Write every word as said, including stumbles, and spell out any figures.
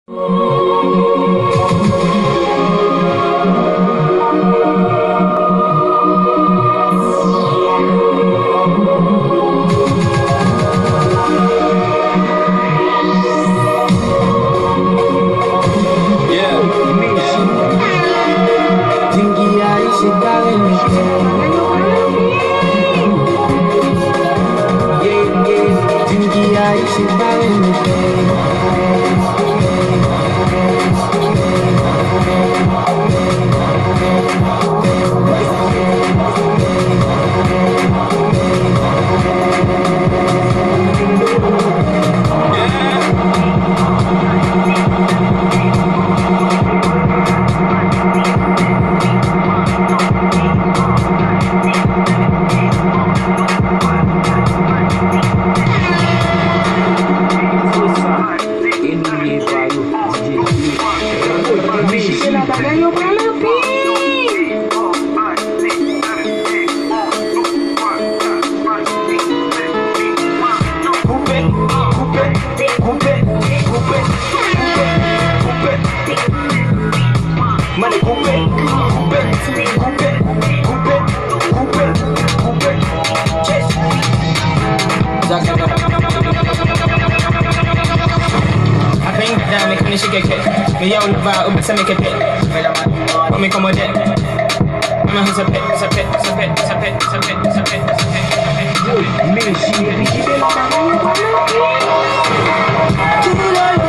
Apen dam e konn cheke kè. Me yo lova ou bese me kete. Mami komode. Mami se pet, se pet, se pet, se pet, se pet, se pet, se pet, se pet.